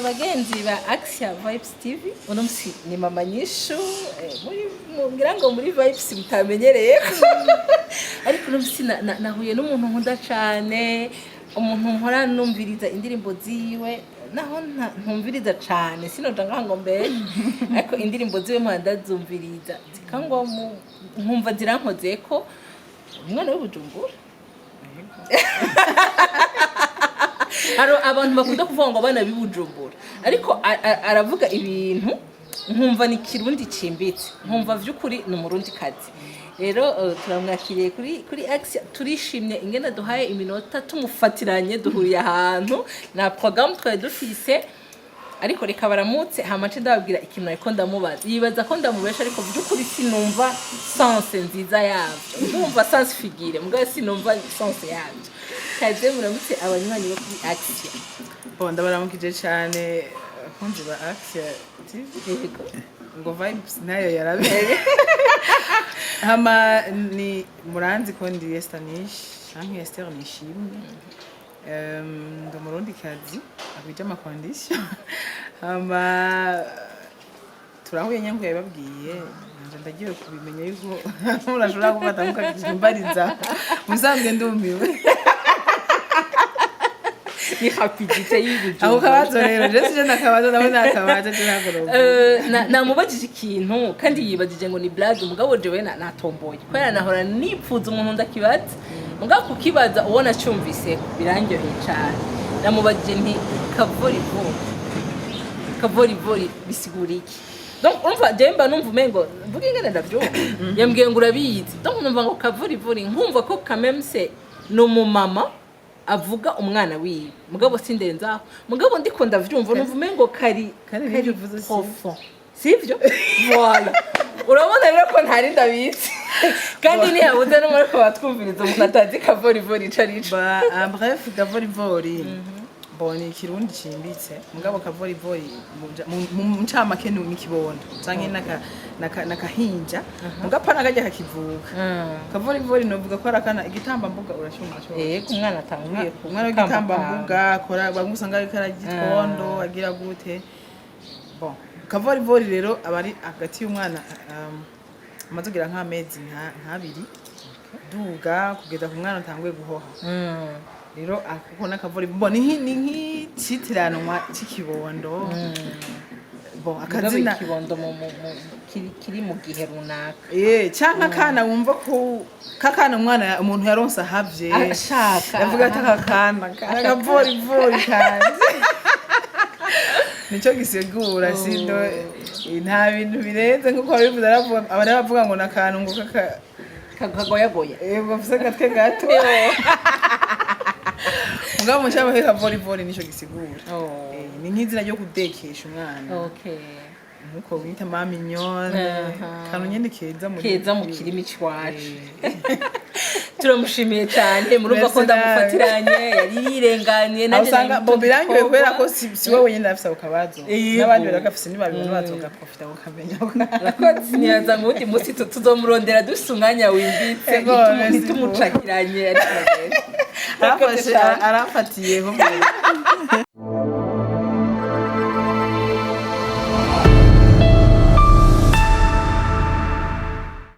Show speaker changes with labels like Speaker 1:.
Speaker 1: Bagenzi ba Axia Vibes TV, uno musi ni Mama Nyishu, muri ngira ngo muri Vibes mutamenyereye, ariko uno musi nahuye n'umuntu nkunda cane, umuntu mpora numviriza indirimbo ziwe, naho ntumviriza cane, sinoja ngaha ngo mbere, ariko indirimbo ziwe mpora ndazumviriza zikangwa nkumva zirankozeko. Umwana w'Ibujumbura, hari abantu bakunda kuvuga ngo abana b'Ibujumbura, ariko aravuga ibintu nkumva ni Kirundi cimbitse, nkumva vy'ukuri ni Umurundi kazi. Rero turamwakiriye kuri Axia. Turishimye ingene duhaye iminota, tumufatiranye, duhuriye ahantu na programme twari dufise. Ariko reka baramutse, hama nce ndababwira ikintu ariko ndamubaza. Yibaza ko ndamubesha, ariko by'ukuri sinumva sens nziza yavyo. Ndumva sens figuré, mugabo sinumva sens yavyo. Kaze muramutse abanywanyi bo kuri Axia.
Speaker 2: Bon, ndabaramukije cyane abakunzi ba Axia TV.
Speaker 1: Yego.
Speaker 2: Ngo Vibes nayo yarabereye. Hama ni muranzi ko ndi Esther Nish canke Esther Nishimwe. Ndi Umurundikazi akwije ama conditions. Hama turahuye nyango yababwiye, nanje ndagiye kubimenya yuko murashobora gufata mukakimbariza musanzwe, ndumiwe.
Speaker 1: Ni rapidité y'Ibujumbura.
Speaker 2: Ako kabazo rero je sije ndakabaza, ndabona akabazo je ntabwo novuga.
Speaker 1: Namubajije ikintu kandi yibajije ngo ni blague, mugabo jewe natomboye kubera nahora nipfuza umuntu ndakibaza, mugabo kukibaza uwo nacyumvise birandyoheye cane. Namubajije nti: "Kavorivori, kavorivori bisigura iki?" Donc urumva jewe mba numva umengo mvuga ingene ndavyumva, yambwiye ngo urabizi. Donc numva ngo kavorivori, nkumva ko quand même c'est ni umumama avuga umwana wiwe, mugabo sindenzaho. Mugabo ndiko ndavyumva, numva umengo kari
Speaker 2: Kandi
Speaker 1: kari
Speaker 2: n'ibyo uvuze si-
Speaker 1: profond, sivyo? Voilà, urabona rero ko ntari ndabizi, kandi ntiyabuze no muri ko batwumviriza umuntu atazi kavorivori ico arico.
Speaker 2: Ba, en bref, kavorivori, bon, ni Ikirundi cimbitse, mugabo kavorivori mu ncamake ni ikibondo canke nakahinja, mugabo pana karya kakivuka. Kavorivori novuga ko ari akana igitambambuga, uracyumva cyo?
Speaker 1: Yego, umwana atanguye.
Speaker 2: Umwana w'igitambambuga akora, bamwe usanga ariko ararya itwondo, agira gute. Bon, kavorivori rero aba ari hagati y'umwana amaze kugira nk'amezi nk'abiri duga kugeza ku mwana atanguye guhoha. Rero ako n'akavori, bon, ni nk'icitiranwa c'ikibondo. Bon,
Speaker 1: mugabo
Speaker 2: akazina
Speaker 1: ikibondo kiri mu gihe runaka.
Speaker 2: Eh, canke akana wumva ko kakana umwana umuntu yaronse ahavye,
Speaker 1: ashaka
Speaker 2: yavuga ati: "Aka kana akavorivori kanje." Nico gisigura, sindo nta bintu birenze nkuko babivuze. Aravuga, abari bavuga ngo nakantu ngo kaka
Speaker 1: kagoyagoya.
Speaker 2: Yego, gafise agatwe gato, mugabo mu ncamake kavorivori nico gisigura. Eh, ni nk'izina ryo kudekesha umwana, nkuko wita ma mignonne, kantu nyene keza muri
Speaker 1: keza mu kirimi c'iwacu. Turamushimiye cyane. Murumva ko
Speaker 2: Merci.
Speaker 1: ndamufatiranye, yari yirenganye.
Speaker 2: Aho
Speaker 1: Nanjye
Speaker 2: usanga
Speaker 1: nari
Speaker 2: bo birangiwe kubera ko si wowe wenyine afise ako kabazo,
Speaker 1: Yego.
Speaker 2: n'abandi baragafise, nibabibona bazogaprofita bakamenya.
Speaker 1: Urakoze. Nibaza ngo uwundi munsi tuzomurondera dufise umwanya wimbitse,
Speaker 2: Ego, merci.
Speaker 1: ntitumucakiranye, ariko aragenda. Urakoze
Speaker 2: Arafashe
Speaker 1: cane.
Speaker 2: Aramfatiyeho.